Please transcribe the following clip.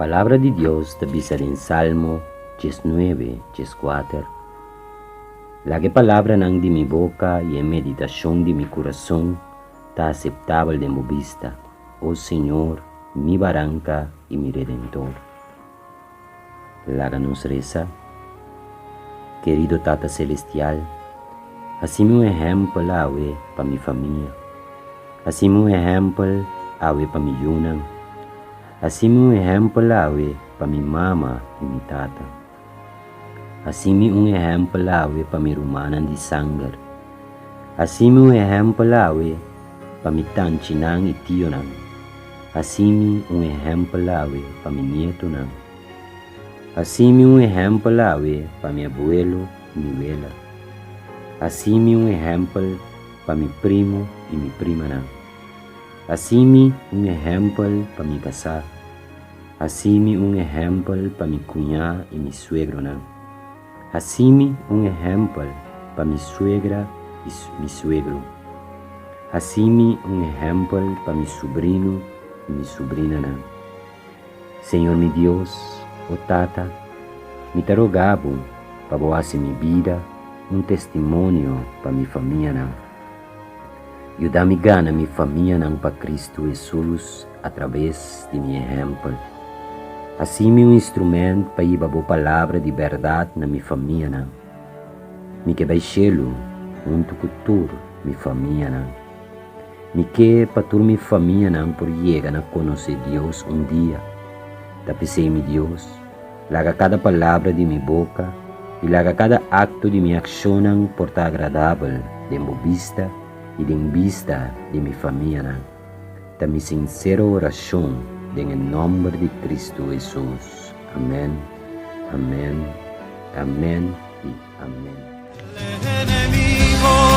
Palabra di Dios ta bisa den Salmo 19, 14: "Laga e palabranan di mi boka i e meditashon di mi kurason ta aseptabel den bo bista, o Señor, mi baranka i mi Redentor." Laga nos resa. Kerido Tata Selestial, hasi mi un ehèmpel awe pa mi famia. Hasi mi un ehèmpel awe pa mi yunan. Hasi mi un ehèmpel awe pa mi mama i mi tata. Hasi mi un ehèmpel awe pa mi rumannan di sanger. Hasi mi un ehèmpel awe pa mi tanchinan i tionan. Hasi mi un ehèmpel awe pa mi nietonan. Hasi mi un ehèmpel awe pa mi abuelo i mi wela. Hasi mi un ehèmpel pa mi primo i mi primanan. Hasi mi un ehèmpel pa mi kasá. Hasi mi un ehèmpel pa mi kuñá i mi suegronan. Hasi mi un ehèmpel pa mi suegra i mi suegro. Hasi mi un ehèmpel pa mi subrino i mi subrinanan. Señor mi Dios, o Tata, mi ta roga bo pa bo hasi mi bida un testimonio pa mi famianan. Yuda mi gana mi famianan pa Kristu Hesus atraves di mi ehèmpel. Hasi mi un instrumènt pa hiba bo palabra di bèrdat na mi famianan. Mi ke bai shelu huntu ku tur mi famianan. Mi ke pa tur mi famianan por yega na konosé Dios un dia. Ta p'esei, mi Dios, laga kada palabra di mi boka i laga kada akto di mi akshonnan por ta agradabel den bo bista i den bista di mi famianan. Ta mi sinsero orashon den e nòmber di Kristu Hesus. Amèn, amèn, amèn i amèn. Enemigo.